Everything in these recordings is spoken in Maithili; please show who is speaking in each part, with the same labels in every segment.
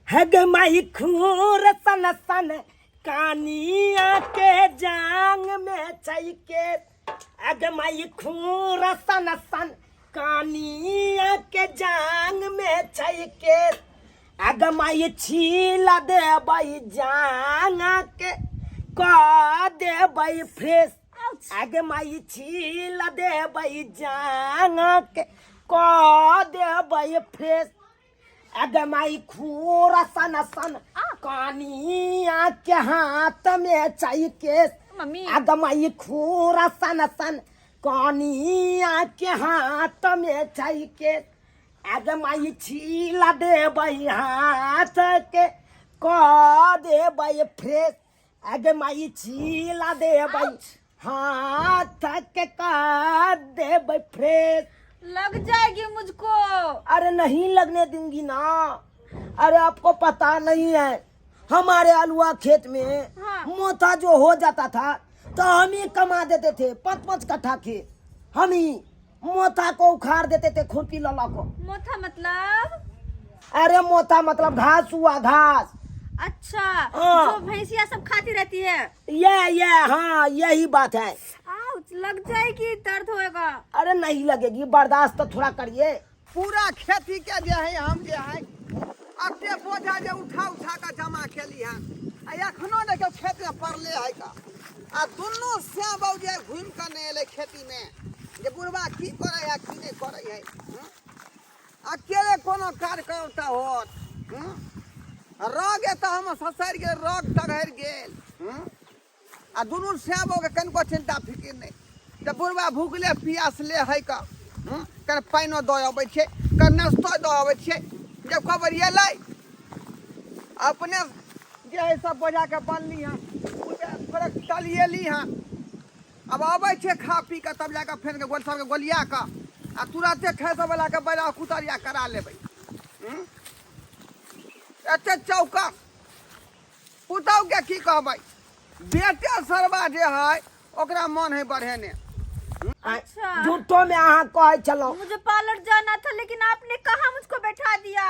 Speaker 1: हग माई खूर सन सन कानिया के जांग में चैके अग माई खूर सन सन कानिया के जांग में चैके अग माई छीला देबै जांग के क देबै फ्रेश अग माई छीला देबै जांग के क देबै फ्रेश अगे माई खूरा सन सन कानिया के हाथ में चाई केस।
Speaker 2: मम्मी।
Speaker 1: अगे माई खूरा सन सन कानिया के हाथ में चाई केस। अगे माई छीला देबै हाथ के क देबै फ्रेश। अगे माई छीला देबै हाथ के क देबै फ्रेश।
Speaker 2: लग जाएगी मुझको।
Speaker 1: अरे नहीं लगने दूंगी ना। अरे आपको पता नहीं है हमारे आलुआ खेत में
Speaker 2: हाँ।
Speaker 1: मोथा जो हो जाता था तो हम ही कमा देते थे 5-5 कट्ठा खेत हम ही मोथा को उखाड़ देते थे खुरपी लला को।
Speaker 2: मोथा मतलब?
Speaker 1: अरे मोथा मतलब घास हुआ, घास।
Speaker 2: अच्छा,
Speaker 1: हाँ।
Speaker 2: जो भैंसिया सब खाती रहती है।
Speaker 1: ये हाँ यही बात है।
Speaker 2: आउच, लग जाएगी, दर्द होएगा।
Speaker 1: अरे नहीं लगेगी, बर्दाश्त तो थोड़ा करिए।
Speaker 3: पूरा खेती के जे है हम जे है अते बोझा जे उठा उठा के जमा केली हन आ एखनो देखियौ खेत में पड़ले है का आ दुनू श्याम बाबू जे घुमि कऽ नहि एलै खेती में जे बुढ़बा की करै है की नहि करै है। अकेले कोनो कार्य करब तऽ होत। रग एतऽ हमर ससरि गेल, रग तगड़ि गेल। आ दुनू श्याम बाबूके कनिको चिंता फिकिर नहि तऽ बुढ़बा भूखले पियासले है कऽ। कनि पानिओ दऽ अबै छियै, कनि नाश्तो दऽ अबै छियै। जब खबर एलै अपने जे है सब बोझाके बनली हँ, थोड़े टलिएली हँ। अब अबै छै खा पी कऽ तब जाकऽ फेर गोल सबके गोलिया कऽ आ तुरते खेसवलाके बैला कुतरिया करा लेबै। एते चौकस पुतहुके की कहबै, बेटे सरबा जे है ओकरा मन है बढ़ेने।
Speaker 2: अच्छा।
Speaker 1: झूठो में अहाँ कहै छलहुँ।
Speaker 2: मुझे पार्लर जाना था लेकिन आपने कहाँ मुझको बैठा दिया।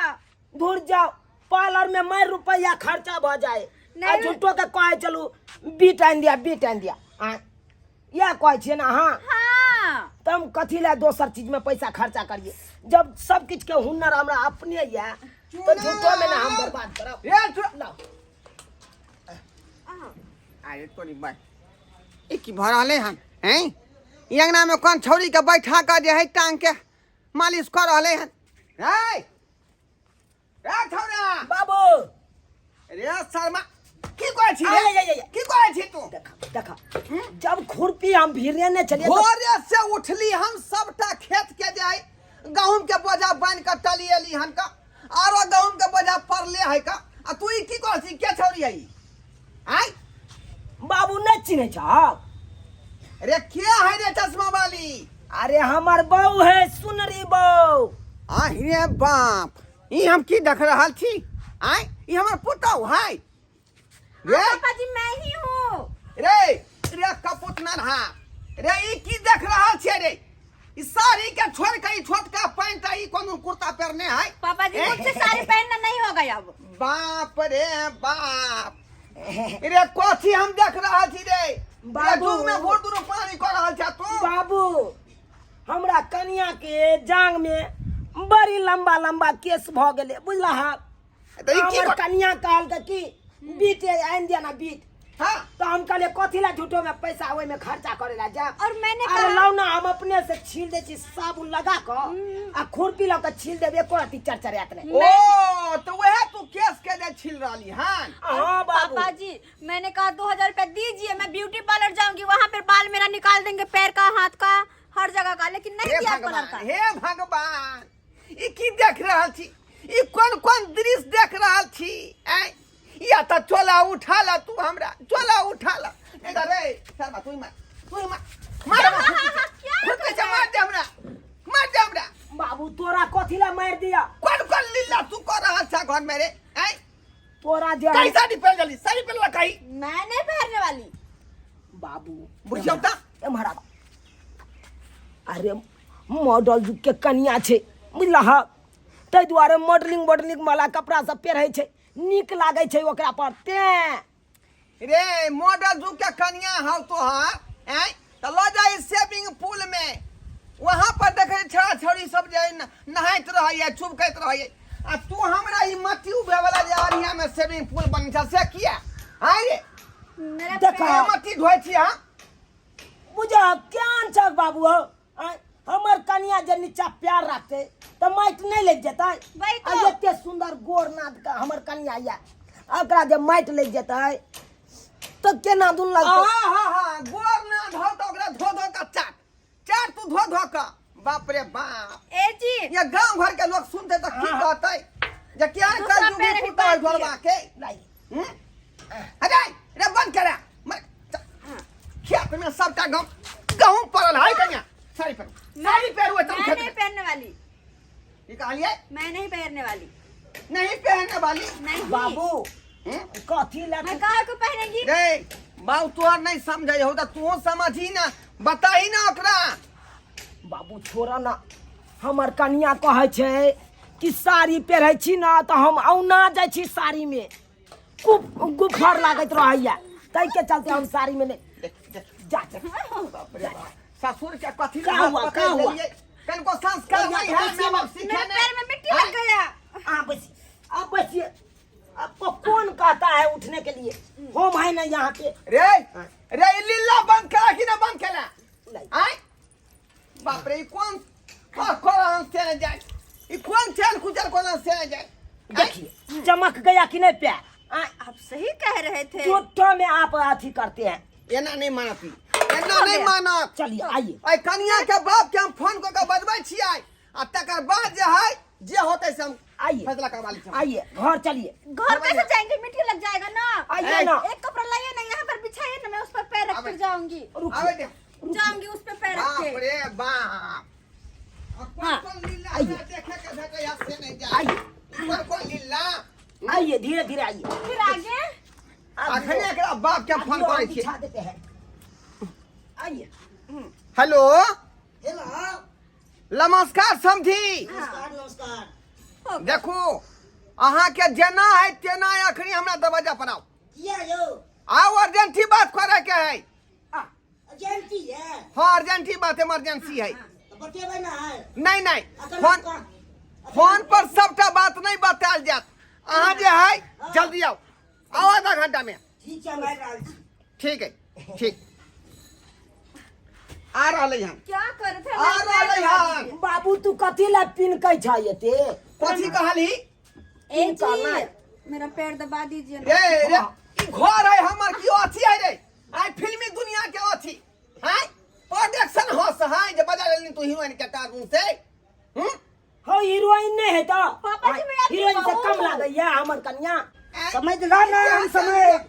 Speaker 1: दूर जाओ, पार्लर में मैं रुपया खर्चा भ जाए।
Speaker 2: नहीं।
Speaker 1: आ झूठो के कहै छलहुँ बीट आनि दिया, बीट आनि दिया। आँय, इएह कहै छियै ने अहाँ?
Speaker 2: हाँ।
Speaker 1: तऽ हम कथी लए दोसर चीज में पैसा खर्चा करिए जब सब किछु के हुनर हमरा अपने यऽ तऽ झूठो में ना हम बर्बाद करब।
Speaker 3: ए,
Speaker 1: लाउ।
Speaker 3: अरे तोरी बाय, ई की भऽ रहलै हन? हैं, ई अंगना में कोन छौड़ी के बैठा कऽ जे है टांग के मालिश कऽ रहलै हन? रे रे छौड़ा।
Speaker 1: बाबू।
Speaker 3: रे शर्मा, की कहै छी रे?
Speaker 1: आय, आय, आय, आय।
Speaker 3: की कहै छी तू?
Speaker 1: देखा देखा, जब खुरपी हम भिड़े ने चलिए तो-
Speaker 3: भोरे से उठली हम सबटा खेत के जे है गहूम के बोझा बान्हि कऽ टली एली हन का, आरो गहूम के बोझा पड़ले है का, आ तू ई की कहै छी? के छौड़ी है ई? आय?
Speaker 1: बाबू नहीं चिन्है छह?
Speaker 3: रे के है रे चश्मा वाली?
Speaker 1: अरे हमर बहू है, सुनरी बहू।
Speaker 3: आहि रे बाप, ई हम की देख रहल छी? आय, ई हमर पुतहु है रे।
Speaker 2: पापा जी मैं ही हूँ।
Speaker 3: रे रे कपूत नन्हा रे, ई की देख रहल छियै रे? ई साड़ी के छोड़ के ई छोटका पैंट आ ई कोनो कुर्ता पहिरने है।
Speaker 2: पापा जी
Speaker 3: ए?
Speaker 2: मुझसे साड़ी पहनना नहीं होगा अब।
Speaker 3: बाप रे बाप, रे कथी हम देख रहल छी रे?
Speaker 1: बाबू।
Speaker 3: रे जुग में भोर दुनू पानी कऽ रहल छा तू।
Speaker 1: बाबू हमरा कनिया के जांग में बड़ी लंबा लंबा केस भ गेलै, बुझला? हा।
Speaker 3: तऽ ई की
Speaker 1: हमर
Speaker 3: कर-
Speaker 1: कनिया कहलकै कि बीट आनि दिया ना बीट।
Speaker 3: हाँ।
Speaker 1: तो हम कहलिए कथी ला झूठो में पैसा ओहि में खर्चा करे ला जा।
Speaker 2: और मैंने
Speaker 1: अरे
Speaker 2: कहा-
Speaker 1: लाओ ना, हम अपने से छील दे छी साबुन लगा क आ खुरपी लऽ के छील देबे, एको रत्ती चरचरायत नहि।
Speaker 3: ओ तो वह तू केस के जे छील रहली हन।
Speaker 1: हाँ बाबू।
Speaker 2: पापा जी मैंने कहा 2000 रुपया दीजिए, मैं ब्यूटी पार्लर जाऊंगी, वहाँ पर बाल मेरा निकाल देंगे, पैर का हाथ का हर जगह का, लेकिन नहीं
Speaker 3: हे
Speaker 2: दिया आपको
Speaker 3: भगवान,
Speaker 2: लड़का।
Speaker 3: हे भगवान, ई की देख रहल छी? ई कोन कोन दृश्य देख रहल छी? ऐ या त चोला उठा ला तू, हमरा चोला उठा ला। नहीं त रे शर्मा, तू ही मार, तू ही मार, मार हमरा,
Speaker 2: हाँ, हाँ, हाँ, क्या
Speaker 3: खुद से मार दे हमरा, मार दे हमरा।
Speaker 1: बाबू तोरा कथी ला मार दिया?
Speaker 3: कोन कोन लीला तू कर रहल छा घर में रे? ऐ
Speaker 1: तोरा जे
Speaker 3: कहीं साड़ी पहन जली, साड़ी पहनला कहीं?
Speaker 2: मैं नहीं पहनने वाली।
Speaker 1: बाबू
Speaker 3: बुझियौ त।
Speaker 1: एम्हर आब। अरे मॉडल युग के कनिया छे, बुझलह? ताहि दुआरे मॉडलिंग वॉडलिंग वाला कपड़ा सब पहिरै छै, नीक लागै छै ओकरा पर। तें
Speaker 3: रे मॉडल जुग के कनिया हौ तोहर, आँय तऽ लऽ जाई स्विमिंग पूल में, वहाँ पर देखे छौड़ा छौड़ी सब जे नहाइत रहैया, चुपकैत रहैया, आ तू हमरा ई मट्टी उभे वाला जे अरिया में स्विमिंग पूल बन छै से किया? आँय रे
Speaker 2: मेरा
Speaker 1: देखा।
Speaker 3: किया मट्टी धोइ छी अहाँ?
Speaker 1: बुझा ज्ञान छक बाबू हौ। आँय, हमर कनिया जे नीचा प्यार रखते तऽ माटि नहि लागि जेतै?
Speaker 2: वही तो।
Speaker 1: आ एते सुंदर गोर नाद के हमर कनिया ये, ओकरा जे माटि लागि जेतै तऽ केना दुन लगतै?
Speaker 3: हाँ हाँ हाँ, गोर ना धो तऽ ओकरा धो धो कऽ चाट चाट तू धो धो कऽ। बाप रे बाप,
Speaker 2: ए जी
Speaker 3: ये गांव घर के लोग सुनते तऽ की कहतै जे क्या
Speaker 2: दूसरा
Speaker 3: कल जुगी
Speaker 2: पैर ही
Speaker 3: पुतौह
Speaker 2: बांध
Speaker 3: घरवा के।
Speaker 1: नहीं।
Speaker 3: हम्म? अरे रे बंद करा खेत में सबटा गहूँ गहूँ पड़ल है कन्या। साड़ी पहनू, साड़ी पहनू एकदम
Speaker 2: मैं
Speaker 3: खेत
Speaker 2: नहीं
Speaker 3: में।
Speaker 2: पहनने वाली।
Speaker 3: की कहलिए?
Speaker 2: मैं नहीं पहनने वाली।
Speaker 3: नहीं पहनने वाली?
Speaker 2: नहीं।
Speaker 1: बाबू
Speaker 3: हम्म?
Speaker 1: कथी लए
Speaker 2: मैं काहे को पहनेगी?
Speaker 3: रे बाबू तोहर नहीं समझै हो तऽ तू समझी ना, बताही ना ओकरा।
Speaker 1: बाबू छोड़ ना, हमर कनिया कहै छै कि साड़ी पहिरै छी ना तऽ हम औना जाइ छी साड़ी में, गुफ गुफर लागैत रहैया, ताहिके चलते हम साड़ी में नहीं
Speaker 3: देख देख
Speaker 1: जा जा।
Speaker 3: बाप रे बाप, ससुर के कथी
Speaker 1: का
Speaker 3: हाथ
Speaker 1: हुआ,
Speaker 3: पकड़
Speaker 1: का हुआ?
Speaker 3: लेलियै? कनिको संस्कार
Speaker 1: ओया
Speaker 3: नहीं है,
Speaker 1: तो
Speaker 3: माय बाप सीखे
Speaker 2: मेरे
Speaker 3: नहीं।
Speaker 2: पैर में मिट्टी लग गया।
Speaker 1: आप बसिए, आप बसिए, आपको कौन कहता है उठने के लिए? हम है ना यहाँ पे।
Speaker 3: रे रे ई लीला बंद करा कि ना बंद करा?
Speaker 1: नहीं।
Speaker 3: आय बाप रे, ई कौन कोन से न जाए, ई कौन चल कुचल कोन से न जाए।
Speaker 1: देखिए चमक गया कि नहीं पैर?
Speaker 2: आ, आप सही कह रहे थे।
Speaker 1: चोटो में आप अथी करते हैं।
Speaker 3: एना नहीं मानती, एना नहीं मानत।
Speaker 1: चलिए आइए।
Speaker 3: आई कनिया के बाप के हम फोन कऽ के बजबै छियै आ तकर बाद जे है जे होतै से हम
Speaker 1: आइए।
Speaker 3: फैसला करवा लै छियै।
Speaker 1: आइए घर चलिए।
Speaker 2: घर कैसे जाएंगे, मिट्टी लग जाएगा ना।
Speaker 1: आइए ना।
Speaker 2: एक कपड़ा लाइए ना, यहाँ पर बिछाइए ना, मैं उस पर पैर रख कर जाऊंगी।
Speaker 3: आबै दे।
Speaker 2: जाऊंगी उस पर पैर रख
Speaker 3: बाप
Speaker 2: के।
Speaker 3: रे बाप, आ कोन
Speaker 2: हाँ।
Speaker 3: कोन लीला
Speaker 1: आइए।
Speaker 3: हमरा देखे के भेटै है से नहीं जाए।
Speaker 1: आइए।
Speaker 3: कोन कोन लीला?
Speaker 1: आइए धीरे धीरे आइए।
Speaker 2: फिर आगे
Speaker 3: अखने एकरा बाप के हम फोन
Speaker 1: आइए,
Speaker 3: करै
Speaker 1: हम
Speaker 3: छियै।
Speaker 1: बिछा देते हैं, आइए।
Speaker 3: हेलो
Speaker 4: हेलो,
Speaker 3: नमस्कार समधी।
Speaker 4: नमस्कार नमस्कार।
Speaker 3: देखू अहाँके जेना है तेना अखनी हमरा दरवाजा पर आउ।
Speaker 4: किया यौ?
Speaker 3: आउ, अर्जेंटी बात करे के है।
Speaker 4: अर्जेंटी है?
Speaker 3: हाँ अर्जेंटी बात, इमरजेंसी है।
Speaker 4: तऽ बतेबै ना है?
Speaker 3: नहीं नहीं,
Speaker 4: अखन
Speaker 3: फोन फोन पर सबटा बात नहीं बतायल जात। अहाँ जे है जल्दी आउ, आउ आधा घंटा में।
Speaker 4: ठीक छै, हम आबि रहल छी।
Speaker 3: ठीक है ठीक, आ रहलै हन।
Speaker 2: क्या कर थे?
Speaker 3: आ रहलै हन।
Speaker 1: बाबू तू कथी ला पिनकै छ एते?
Speaker 3: कथी कहलही?
Speaker 2: ए
Speaker 1: की करना
Speaker 2: जी
Speaker 1: है?
Speaker 2: मेरा पैर दबा दीजिए ना।
Speaker 3: रे रे ई घर है हमर की अथी है रे? आइ फिल्मी दुनिया के अथी है, प्रोडक्शन हाउस है जे बजा लेलनी तू हीरोइन के कार्टून से। हम्म?
Speaker 1: हो हीरोइन नहीं है तो
Speaker 2: पापा जी, मैं आपकी
Speaker 1: हीरोइन से
Speaker 2: बहू
Speaker 1: कम
Speaker 2: हूँ।
Speaker 1: लागैया हमर कन्या।
Speaker 4: समय राम राम, समय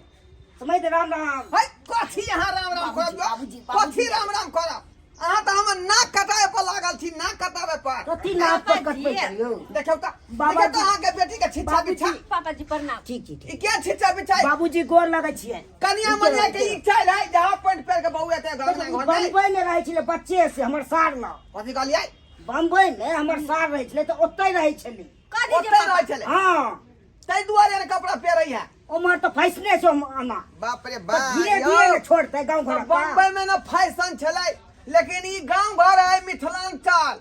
Speaker 4: समय राम राम।
Speaker 3: है कथी यहाँ राम राम
Speaker 1: बाबूजी,
Speaker 3: करब?
Speaker 1: बाबूजी, बाबूजी।
Speaker 3: कथी राम राम करब? अहाँ तऽ हमर नाक कटाबे पर लागल छी, नाक कटाबे पर।
Speaker 1: कथी नाक पर
Speaker 2: बाबा जी।
Speaker 1: कटबै छियौ?
Speaker 3: देखियौ तऽ,
Speaker 1: बाबा
Speaker 3: देखियौ तऽ अहाँके बेटी के छिच्छा
Speaker 1: बाबूजी।
Speaker 3: बिछा।
Speaker 2: पापा जी प्रणाम।
Speaker 4: ठीक ठीक
Speaker 3: ई के छिच्छा बिछा?
Speaker 1: बाबूजी गोर लगै छियै।
Speaker 3: कनिया मनिया के ई चालि है जे हाफ पैंट पहिर के बौआ एतै घर में, घर में।
Speaker 4: बम्बई में रहै छलै बच्चे से हमर सार लग।
Speaker 3: कथी कहलियै?
Speaker 4: बम्बई में हमर सार रहै छलै तऽ ओतै रहै छलै।
Speaker 2: कह दीजिए
Speaker 3: ओतै
Speaker 2: पापा।
Speaker 3: रहै छलै?
Speaker 4: हाँ।
Speaker 3: ताहि दुआरे ने कपड़ा पहिरै है।
Speaker 4: उम्हर तऽ फैशने छै आना।
Speaker 3: बाप रे
Speaker 4: तऽ
Speaker 3: बाप,
Speaker 4: धीरे
Speaker 3: यौ।
Speaker 4: धीरे ने छोड़तै गाँव घर।
Speaker 3: बम्बई में न फैशन छलै, लेकिन ई गाँव घर है मिथिलांचल,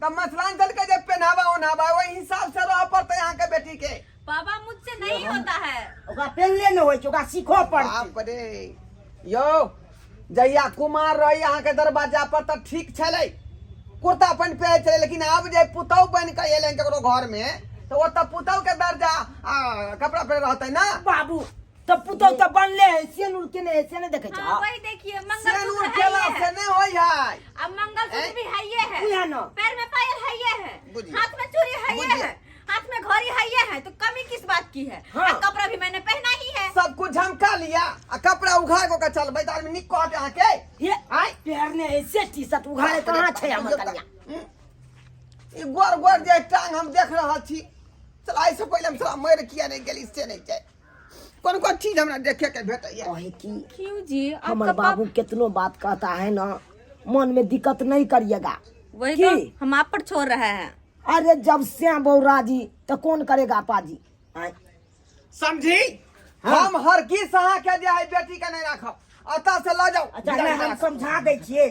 Speaker 3: तऽ मिथिलांचल के जे पहनावा ओनावा ओहि हिसाब से रहऽ पड़तै अहाँके बेटी के।
Speaker 2: पापा मुझसे नहीं होता है।
Speaker 4: ओकरा पेनले नहि होइ छै, ओकरा सीखऽ पड़तै।
Speaker 3: बाप रे यौ, जहिया कुमार रही अहाँके दरवाजा पर तऽ ठीक छलै, कुर्ता पैंट पहिरै छलै, लेकिन आब जे पुतहु बनि कऽ एलै ककरो घर में तऽ ओतऽ पुतहु के दर्जा आ कपड़ा पहिर रहतै ना।
Speaker 1: बाबू तऽ पुतहु तऽ बनले है, सेनुर केने है से नहि देखै
Speaker 2: हाँ
Speaker 1: छ?
Speaker 2: वही देखिए, मंगलसूत्र
Speaker 3: सेनुर
Speaker 2: है
Speaker 3: केला
Speaker 2: ये
Speaker 3: से
Speaker 2: है।
Speaker 3: नहि होइ है।
Speaker 2: अब मंगलसूत्र भी है ये है,
Speaker 1: उहे न।
Speaker 2: पैर में पायल है ये है,
Speaker 3: बुझिए।
Speaker 2: हाथ में चूड़ी है ये
Speaker 3: बुझिए।
Speaker 2: है, हाथ में घड़ी है ये है, तो कमी किस बात की है?
Speaker 1: हाँ।
Speaker 2: आ कपड़ा भी मैंने पहना ही है।
Speaker 3: सब कुछ हम का लिया आ कपड़ा उघार कऽ के चलबै तऽ आदमी नीक कहत अहाँके?
Speaker 1: ये
Speaker 3: आँय?
Speaker 1: पहरने है से टी शर्ट, उघारे कहाँ छै हमर कन्या?
Speaker 3: ई गोर गोर जे टांग हम देख रहल छी, चल एहिसँ पहिले हम साला मरि किया नहि गेली से नहि छै। कोन कोन चीज हमरा देखे के भेटैया।
Speaker 1: कहे की
Speaker 2: क्यों जी
Speaker 1: हमर बाबू कितनो बात कहता है ना, मन में दिक्कत नहीं करिएगा।
Speaker 2: वही
Speaker 1: की?
Speaker 2: तो हम आप पर छोड़ रहे हैं।
Speaker 1: अरे जब श्याम बहु राजी तो कौन करेगा पाजी आय।
Speaker 3: समझी हम हर की अहाँ के जे है बेटी के नहीं राखब अतः से लऽ जाउ
Speaker 4: अच्छा नहि हम समझा दै छियै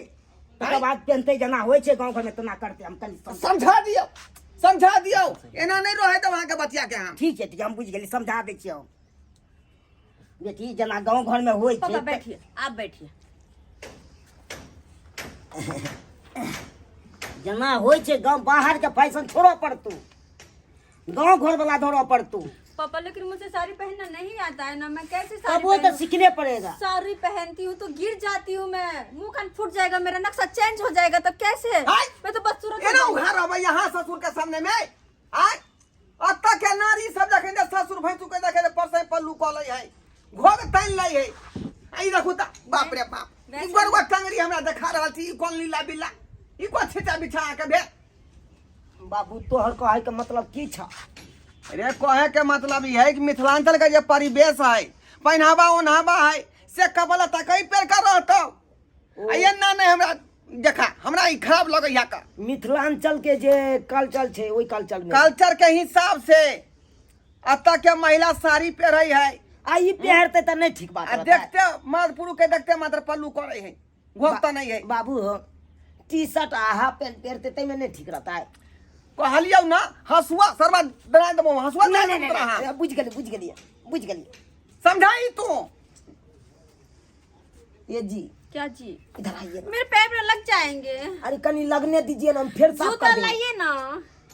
Speaker 4: तकर बाद पेनते जेना होइ छै गाँव घरमे तेना करतै हम कनि समझा
Speaker 3: समझा दियौ समझा दियौ एना नहीं रहे तब अहाँके बचिया के हम
Speaker 4: ठीक छै ठीक छै, हम बुझि गेली समझा दै छियै हम बेटी जेना गाँव घरमे होइ
Speaker 2: पापा
Speaker 4: छै
Speaker 2: बैठिए आप बैठिए
Speaker 4: जेना होइ छै गाँव बाहरके फैशन छोड़ऽ पड़तौ गाँव घर वाला धरऽ पड़तौ
Speaker 2: पापा लेकिन मुझे साड़ी पहनना नहीं आता है ना मैं कैसे साड़ी
Speaker 4: तब वो तो
Speaker 2: पहनूं?
Speaker 4: सीखने पड़ेगा
Speaker 2: साड़ी पहनती हूँ तो गिर जाती हूँ मैं मुंह कान फूट जाएगा मेरा नक्शा चेंज हो जाएगा तब कैसे
Speaker 3: आय!
Speaker 2: मैं तो बदसूरत हो
Speaker 3: एना
Speaker 2: जाऊंगी।
Speaker 3: उघार रहबै यहाँ ससुर के सामने में आय अतऽ के नारी सब जखन जे ससुर भैंसुर के देखे परसे पल्लू कऽ लै है घोघ तानि लै है आ ई देखू तऽ बाप रे बाप ई
Speaker 2: वैसे-
Speaker 3: गोरगो टंगरी हमरा देखा रहल छी ई कोन लीला बिल्ला ई कोन छिटा बिछा के भेल
Speaker 1: बाबू तोहर कहै के मतलब की छ
Speaker 3: अरे कहे के मतलब ई है कि मिथिलांचल के जे परिवेश है पहनावा ओनावा है से कबल तक पेड़ कर रहतो आ एना नहीं हमरा देखा हमरा ई खराब लगैया का
Speaker 1: मिथिलांचल के जे कल्चर छै ओहि कल्चर में
Speaker 3: कल्चर के हिसाब से अतः के महिला साड़ी पहरे है
Speaker 1: आ ई पहिरतै तऽ नहि ठीक बात
Speaker 3: आ
Speaker 1: रहतै।
Speaker 3: देखते मर्द पुरुष के देखते मात्र पल्लू करे है घोपता नहीं है
Speaker 1: बाबू हो टी शर्ट आ हाफ पैंट पहिरतै ताहिमे नहि ठीक रहता है
Speaker 3: कहलियौ ना हंसुआ सरवा बना देबो हंसुआ
Speaker 1: नहीं
Speaker 3: दे
Speaker 1: नहीं
Speaker 3: देबो तोरा
Speaker 1: नहीं
Speaker 3: हाथ।
Speaker 1: बुझ गेलियै बुझ गेलियै बुझ गेलियै
Speaker 3: समझाई तू
Speaker 1: ये जी
Speaker 2: क्या जी
Speaker 1: इधर आइए ना
Speaker 2: मेरे पैर में लग जाएंगे
Speaker 1: अरे कनी लगने दीजिए ना हम फिर साफ
Speaker 2: जूता
Speaker 1: कर देंगे
Speaker 2: लाइए ना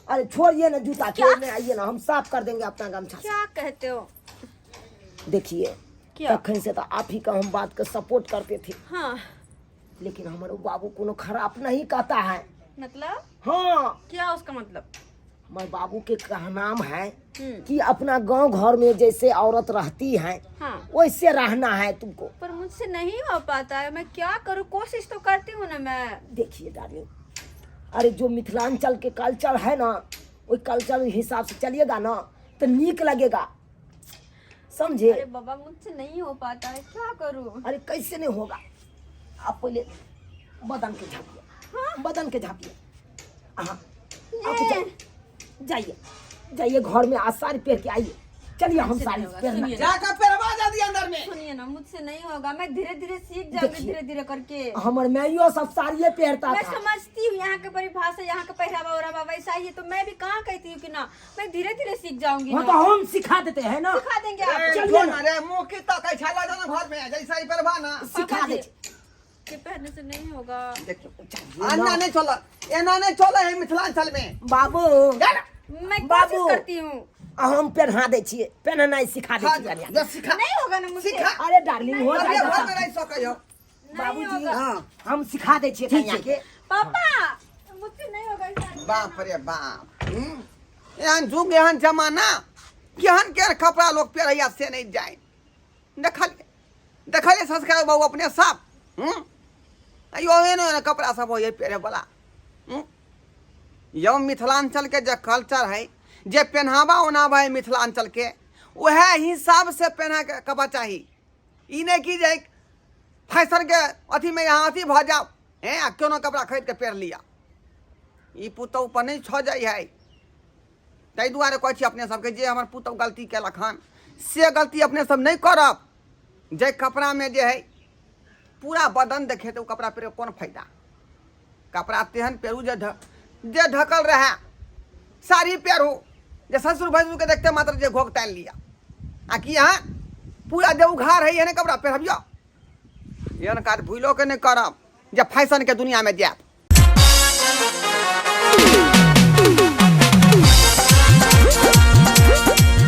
Speaker 1: अरे छोड़िए ना जूता
Speaker 2: क्या?
Speaker 1: के में आइए ना हम साफ कर देंगे अपना गमछा से
Speaker 2: क्या कहते हो
Speaker 1: देखिए
Speaker 2: क्या?
Speaker 1: तखन से तो आप ही का हम बात के सपोर्ट करते थे
Speaker 2: हाँ
Speaker 1: लेकिन हमारे बाबू कोनो खराब नहीं कहता है
Speaker 2: मतलब
Speaker 1: हाँ
Speaker 2: क्या उसका मतलब
Speaker 1: हमारे बाबू के का नाम है
Speaker 2: हम्म।
Speaker 1: कि अपना गांव घर में जैसे औरत रहती है
Speaker 2: हाँ
Speaker 1: वैसे रहना है तुमको
Speaker 2: पर मुझसे नहीं हो पाता है मैं क्या करूँ कोशिश तो करती हूँ ना मैं
Speaker 1: देखिए डार्लिंग अरे जो मिथिलांचल के कल्चर है ना वही कल्चर के हिसाब से चलिएगा ना तो नीक लगेगा समझे
Speaker 2: अरे बाबा मुझसे नहीं हो पाता है क्या करूँ
Speaker 1: अरे कैसे नहीं होगा आप पहले बदन के झापिए बदन के झापिए हाँ आप जाइए जाइए जाइए घर में आज साड़ी पहन के आइए चलिए हम
Speaker 2: मुझसे
Speaker 1: साड़ी
Speaker 2: नहीं होगा,
Speaker 1: पहनना
Speaker 2: सुनिए।
Speaker 3: जाकर पेरवा जा दी अंदर में
Speaker 2: सुनिए ना मुझसे नहीं होगा मैं धीरे धीरे सीख जाऊंगी
Speaker 1: देखिए।
Speaker 2: धीरे धीरे करके
Speaker 1: हमर माइयो सब साड़िए पहनता
Speaker 2: मैं
Speaker 1: था
Speaker 2: समझती हूँ यहाँ के परिभाषा यहाँ का पहरावा वहरावा वैसा ही है तो मैं भी कहाँ कहती हूँ कि ना मैं धीरे धीरे सीख जाऊंगी
Speaker 1: हाँ
Speaker 2: ना
Speaker 1: तो हम सिखा देते हैं ना
Speaker 2: सिखा देंगे आप
Speaker 3: ए,
Speaker 1: चलिए
Speaker 3: जो
Speaker 1: ना।
Speaker 3: ना रे मुंह की तकै छला जा ना घर में जैसा ही पेरवा ना
Speaker 1: सिखा
Speaker 2: पापा
Speaker 1: दे
Speaker 2: जी, के पहनने से नहीं होगा
Speaker 3: देखियो
Speaker 1: चलिए
Speaker 3: एना
Speaker 1: ना।
Speaker 3: नहीं चल एना नहीं चले है मिथिलांचल में
Speaker 1: बाबू
Speaker 3: जा ना।
Speaker 2: मैं कोशिश
Speaker 1: बाबू।
Speaker 2: करती हूँ
Speaker 1: हम पहना दै छियै पहननाइ सिखा दै
Speaker 3: हाँ,
Speaker 1: छियै कनिया
Speaker 3: जा सिखा
Speaker 2: नहीं होगा ना मुझसे
Speaker 3: सिखा।
Speaker 1: अरे डार्लिंग हो
Speaker 3: अरे
Speaker 1: जाएगा
Speaker 3: घर में रह सकै हो
Speaker 2: नहीं
Speaker 1: बाबूजी
Speaker 2: होगा।
Speaker 4: हाँ
Speaker 1: हम सिखा दै छियै
Speaker 4: ठीक
Speaker 1: कनिया
Speaker 4: छै।
Speaker 1: के
Speaker 2: पापा मुझसे नहीं होगा ऐसा।
Speaker 3: बाप रे बाप एहन जुग एहन जमाना केहन केहन कपड़ा लोग पहिरैया से नहीं जाए देखलिए देखलिए संस्कार बाबू अपने सब यो एहन एहन कपड़ा सब होइए पहिरे वाला यौ मिथिलांचल के जे कल्चर है जे पहनावा ओनावा है मिथिलांचल के वएह हिसाब से पहना के कपड़ा चाही ई नहि कि जे फैशन के अथीमे यहाँ अथी भऽ जाउ हैं आ कोनो कपड़ा खरीद के पहिर लिअ ई पुतहु पर नहि छऽ जाइ है ताहि दुआरे कहै छी अपने सबके जे हमर पुतहु गलती केलक हन से गलती अपने सब नहि करब जाहि कपड़ामे जे है पूरा बदन देखेतै ओ कपड़ा पहिरके कोन फायदा कपड़ा तेहन पहिरू जे जे ढकल रहए साड़ी पहिरू जे ससुर भैंसुरके देखते मात्र जे घोघ तानि लिअ आ कि अहाँ पूरा जे उघार है एहने कपड़ा पहिरबियौ एहन काज भूलो के नहि करब जे फैशनके दुनिआँमे जायब।